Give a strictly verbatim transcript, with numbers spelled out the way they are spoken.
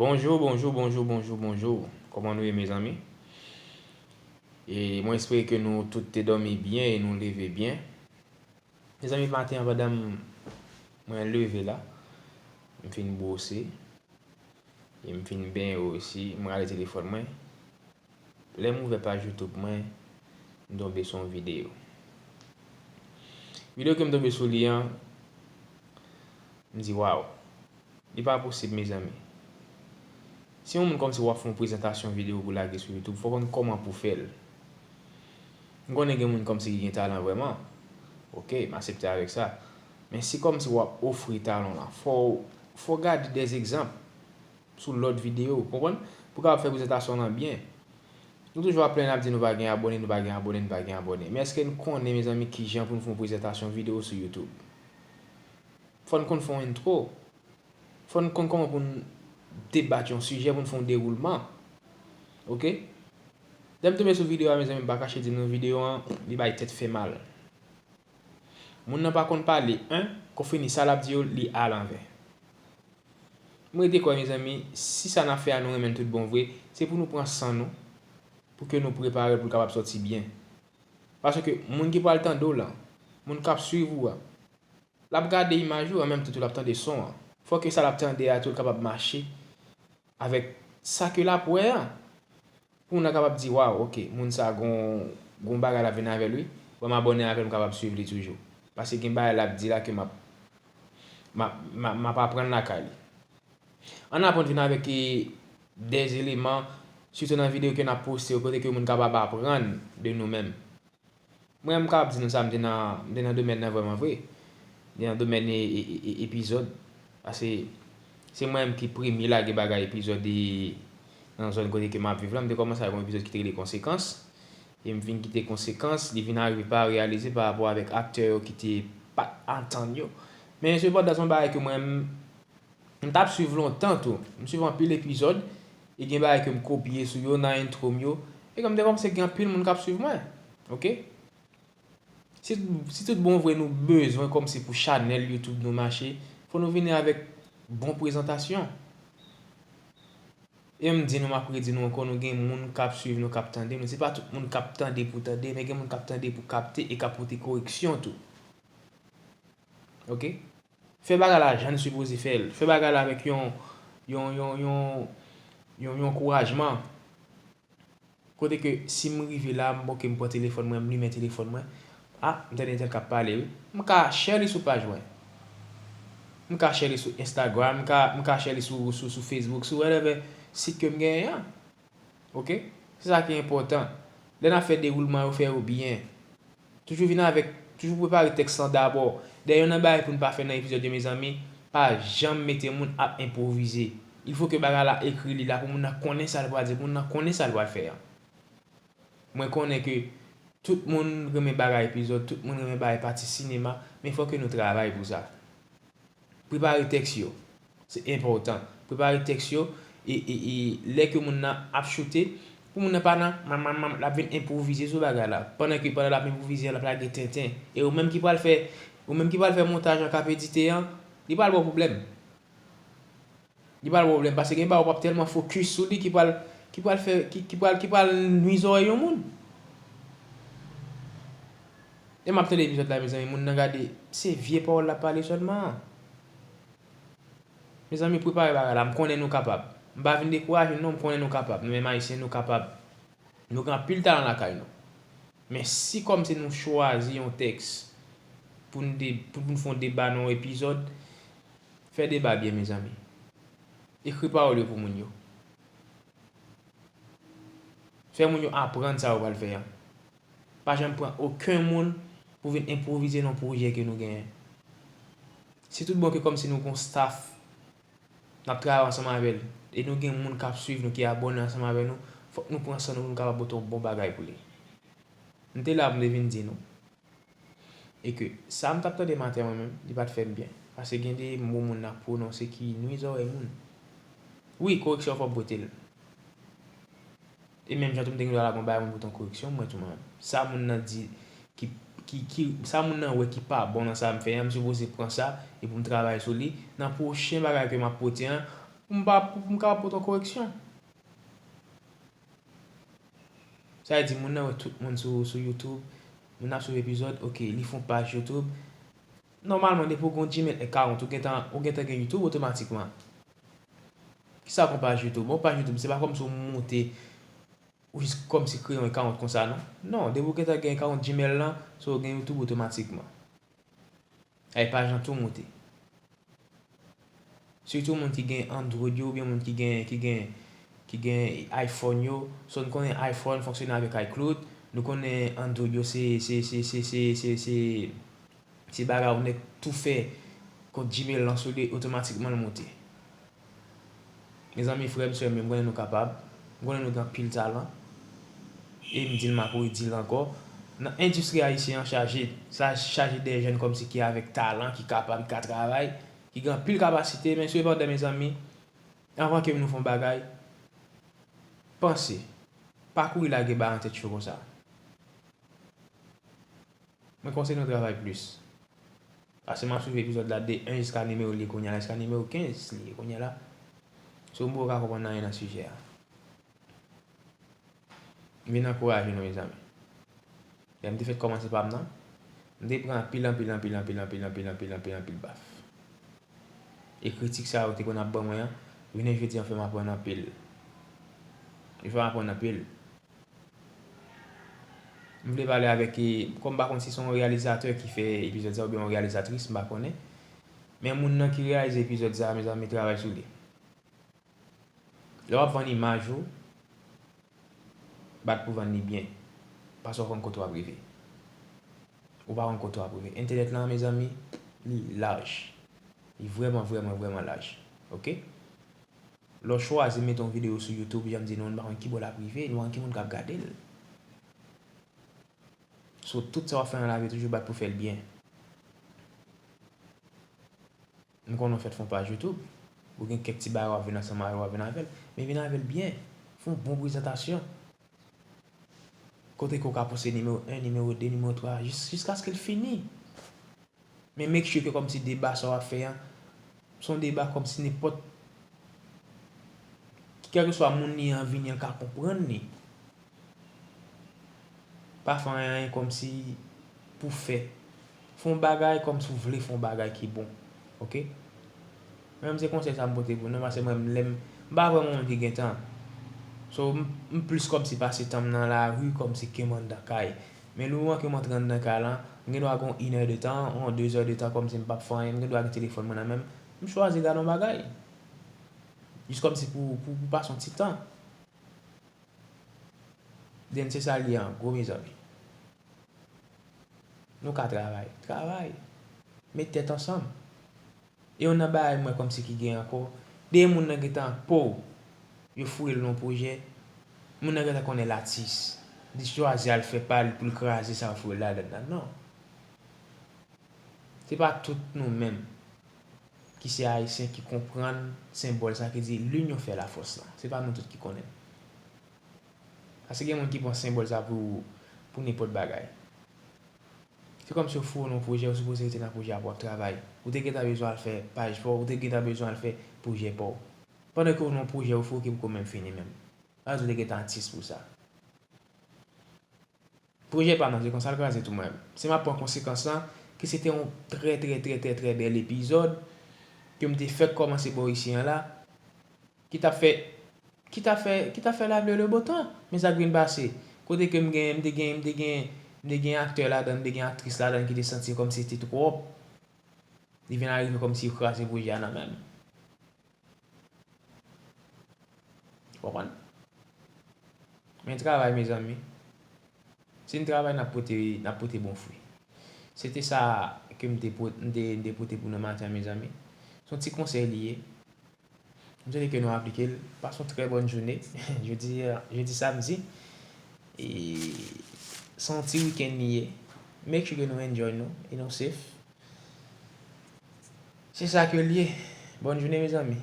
Bonjou, bonjou, bonjou, bonjou, bonjou. Kòman nou ye, mezanmi? E mwen espere ke nou tout te dòmi byen e nou leve byen. Mezanmi, maten an, pandan m, mwen leve la, m fin bwose, e m fin benyen osi, m rale telefòn mwen. Lè m ouvè paj YouTube mwen, m tonbe sou yon videyo. Videyo ke m tonbe sou li an, m di, "Waw, li pa posib, mezanmi." Si yon moun kòmsi w ap fè yon prezantasyon videyo pou lage sou YouTube, fò w konn kòman pou w fè l. M konnen gen moun kòmsi ki gen talan vrèman. Oke, m aksepte avèk sa. Men si kòmsi w ap ofri talan w la, fò w, fò w gade dèzegzanp sou lòt videyo, w konprann? Pou w kapab fè prezantasyon w lan byen. Nou toujou ap plenn ap di nou pa gen abòne, nou pa gen abòne, nou pa gen abòne. Men èske n konnen, mezanmi, kijan pou n fè yon prezantasyon videyo sou YouTube? Fò n konn fè yon entwo. Fò n konn kòman pou n debat yon sijè, pou n fè yon dewoulman. Oke? Lè m tonbe sou videyo a, mezanmi, m pa kache di nou, videyo an, li bay tèt fè mal. Moun nan pa konn pale, en, kon fini sa l ap di yo, li alanvè. M rete kwè, mezanmi, si sa n ap fè a nou renmen l tout bon vre, se pou nou pran san nou, pou ke nou prepare l pou l kapab sòti byen. Paske moun ki pral tande w lan, moun k ap swiv ou a, l ap gade imaj ou, an menm tan tou l ap tande son an. Fò ke sa l ap tande a tou l kapab mache avèk sa ke l ap wè a. Pou moun nan kapab di, "Waw, oke, moun sa gon, gon bagay l ap vin avè l, wi. Ban m abòne avè l, m kapab swiv li toujou." Paske gen bagay l ap di la ke m ap, m ap, m ap, m ap aprann lakay li. Ann aprann vin avèk, e, dè eleman, sitou nan videyo ke n ap poste yo, kote ke moun kapab aprann de nou menm. Mwen, m kapab di nou sa, m te nan, m te nan domèn nan vrèman vre. M te nan domèn e, e, e, e, epizòd. Paske se mwen menm ki premye lage bagay epizòd e nan zòn kote ke m ap viv la. M te kòmanse avèk yon epizòd ki te rele Konsekans. E m vin kite Konsekans, li vin arive pa reyalize pa rapò avèk aktè yo ki te pa t atann yo. Men sepandan, se yon bagay ke mwen, m, m t ap swiv lontan tou. M swiv anpil epizòd, e gen bagay ke m kopye sou yo nan entwo m yo. E ke m te kòmanse gen anpil moun k ap swiv mwen. Oke? Si, si tout bon vre nou bezwen kòmsi pou chanèl YouTube nou mache, fò nou vini avèk bon prezantasyon. E m di nou, m ap redi nou ankò, nou gen moun k ap swiv nou, k ap tande nou. Se pa tout moun k ap tande pou tande, men gen moun k ap tande pou kapte e k ap pote koreksyon tou. Oke? Fè bagay la jan n sipoze fè l. Fè bagay la avèk yon, yon, yon, yon, yon, yon ankourajman. Kote ke si m rive la, m, oke, m pran telefòn mwen, m limen telefòn mwen. A, m tande entèl k ap pale, wi. M ka share li sou paj mwen. M ka share li sou Instagram, m ka, m ka share li sou, sou, sou Facebook, sou whatever sit ke m genyen an. Oke? Se sa ki enpòtan. Lè n ap fè dewoulman yo, fè yo byen. Toujou vin avèk, toujou prepare tèks lan dabò. Dayè, youn nan bagay pou n pa fè nan epizòd yo, mezanmi, pa janm mete moun ap enpwovize. Il fo ke bagay la ekri, li la pou moun nan konnen sa l pral di, pou moun nan konnen sa l pral fè an. Mwen konnen ke tout moun renmen bagay epizòd, tout moun renmen bagay pati sinema, men fò ke nou travay pou sa. Prepare tèks yo. Se enpòtan. Prepare tèks yo e, e, e lè ke moun nan ap choute, pou moun nan pa nan, mam, mam, mam, l ap vin enpwovize sou bagay la. Pandan ke, pandan l ap enpwovize a, l ap lage tenten. E ou menm ki pral fè, ou menm ki pral fè montaj an, k ap edite an, li pral ba w pwoblèm. Li pral ba w pwoblèm, paske gen bagay w p ap tèlman fokis sou li ki pral, ki pral fè, ki, ki pral, ki pral nwi zòrèy yon moun. E m ap tande epizòd la, mezanmi, moun nan gade, se vye pawòl l ap pale sèlman. Mezanmi, prepare bagay la, m konnen nou kapab. M pa vin dekouraje nou non, m konnen nou kapab. Nou menm Ayisyen, nou kapab. Nou gen anpil talan lakay nou. Men si kòmsi nou chwazi yon tèks pou n de, pou, pou n fè yon deba nan yon epizòd, fè deba byen, mezanmi. Ekri pawòl yo pou moun yo. Fè moun yo aprann sa yo pral fè an. Pa janm pran okenn moun pou vin enpwovize nan pwojè ke nou genyen. Se tout bon ke kòmsi nou gon staff, n ap travay ansanm avè l, e nou gen moun k ap swiv nou, ki abòne ansanm avè nou, fòk nou pran san nou pou nou kapab pote yon bon bagay pou li. M te la pou m te vin di nou. E ke sa m t ap tande maten mwen menm, li pa t fè m byen. Paske gen de mo moun nan pwononse ki nwi zòrèy moun. Wi, koreksyon fò m pote l. E menm jan tou m te gen dwa lage yon bagay moun pote yon koreksyon, mwen tou mwen menm. Sa moun nan di ki, ki, ki, sa moun nan wè ki pa bon nan sa m fè an, m sipoze pran sa e pou m travay sou li. Nan pwochen bagay ke m ap pote an, pou m pa, pou m ka pote yon koreksyon. Sa vle di, moun nan wè tout moun sou, sou YouTube, moun nan ap swiv epizòd, ok, li fè yon paj YouTube. Nòmalman, depi w gen yon Gmail account, ou gentan, ou gentan gen YouTube otomatikman. Kisa k yon paj YouTube? Yon paj YouTube, se pa kòmsi w monte, ou jis kòmsi kreye yon account konsa, non. Non, depi w gentan gen account Gmail lan, so w gen YouTube otomatikman. Ay, paj lan tou monte. Sitou moun ki gen Android yo, oubyen moun ki gen, ki gen, ki gen iPhone yo. So, nou konnen iPhone fonksyone avèk iCloud. Nou konnen Android yo, se, se, se, se, se, se, se, se bagay ou nèk tou fè kont Gmail lan sou li, otomatikman l monte. Mezanmi, frè m, sè m yo, m konnen nou kapab. M konnen nou gen anpil talan. E m di l, m ap redi l ankò. Nan endistri ayisyen an chaje, sa chaje de jèn kòmsi ki avèk talan, ki kapab, ki ka travay, ki gen anpil kapasite, men sepandan, mezanmi, anvan ke nou fè yon bagay, panse. Pa kouri lage bal nan tèt cho konsa. Mwen konseye nou travay plis. Paske m ap swiv epizòd la de en jiska nimewo li ye kounye a la, jiska nimewo kenz li ye kounye a la. So, m poko ka konprann anyen nan sijè a. M vin ankouraje nou, mezanmi. Lè m te fèk kòmanse pa m nan, m te pran anpil, anpil, anpil, anpil, anpil, anpil, anpil, anpil, anpil baf. E kritik sa yo te konn ap ban mwen an, jounen jodi an fè m aprann anpil. Li fè m aprann anpil. M vle pale avèk, e, kòm m pa konn si se yon reyalizatè ki fè epizòd sa oubyen yon reyalizatris, m pa konnen. Men moun nan ki reyalize epizòd sa, mezanmi, travay sou li. Lè w ap vann imaj ou, bat pou vann li byen. Paske w pa konn kote w ap rive. Ou pa konn kote w ap rive. Entènèt lan, mezanmi, li laj. Li vrèman, vrèman, vrèman laj. Oke? Lè w chwazi mete yon videyo sou YouTube, jan m di nou, nou pa konn ki bò l ap rive, nou pa konn ki moun k ap gade l. So, tout sa w ap fè nan lavi, toujou bat pou fè l byen. M konnen w fèt fè yon paj YouTube, ou gen kèk ti bagay w ap vin ansanm avè l, w ap vin avè l, men vin avè l byen. Fè yon bon prezantasyon. Kote ke w ka poste nimewo en, nimewo de, nimewo twa, jis-, jiskaske l fini. Men make sure ke kòmsi deba sa w ap fè an, se yon deba kòmsi nenpòt, kèlkeswa moun li an vini an ka konprann li. Pa fè anyen kòmsi pou fè. Fè yon bagay kòmsi w vle fè yon bagay ki bon. Oke? Mwen menm se konsèy sa m pote pou nou, paske mwen menm lè m, m pa vrèman yon moun ki gen tan. So, m, m plis kòmsi pase tan m nan lari, kòmsi ke m anndan kay. Men lè w wè ke m antre anndan kay lan, m gen dwa gen yon inè de tan, yon dezè de tan kòmsi m p ap fè anyen, m gen dwa gen telefòn mwen nan men m, m chwazi gade yon bagay. Jis kòmsi pou, pou, pou pase yon ti tan. Den se sa l ye an gwo, mezanmi. Nou ka travay. Travay. Met tèt ansanm. E youn nan bagay mwen kòmsi ki gen ankò, de moun nan gentan po, yo foure l nan pwojè, moun nan gentan konnen l atis. Li chwazi al fè pa l pou l kraze sa yo foure l ladann nan. Non. Se pa tout nou menm ki se Ayisyen ki konprann senbòl sa ki di l'union fait la force lan. Se pa nou tout ki konnen l. Paske gen moun ki pran senbòl sa pou, pou nenpòt bagay. Se kòmsi yo foure w nan pwojè, ou sipoze rete nan pwojè a pou w ap travay. Ou te gentan bezwen al fè paj pa w, ou te gentan bezwen al fè pwojè pa w. Pandan ke w nan pwojè, ou foure ki poko menm fini menm. Sa vle di ou te gentan atis pou sa. Pwojè pa m nan, se konsa l kraze tou mwen. Si m ap pran konsekans lan, ke se te yon trè, trè, trè, trè, trè bèl epizòd ke m te fèk kòmanse bò isi an la, ki t ap fè, ki t ap fè, ki t ap fè la pluie le beau temps. Men sa k vin pase, kote ke m gen, m te gen, m te gen, m te gen aktè ladan, m te gen aktris ladan ki te santi kòmsi se te twòp. Li vin arive kòmsi yo kraze pwojè a nan men m. Ou konprann? Men travay, mezanmi. Si n travay, n ap pote, n ap pote bon fwi. Se te sa ke m te pot-, m te, m te pote pou nou maten an, mezanmi. Se yon ti konsèy li ye. M swete ke nou aplike l. Pase yon trè bòn jounen. Jodi, jodi samdi. E se yon ti wikenn li ye. Make sure ke nou enjoy nou e nou safe. Se sa ke l ye. Bòn jounen, mezanmi.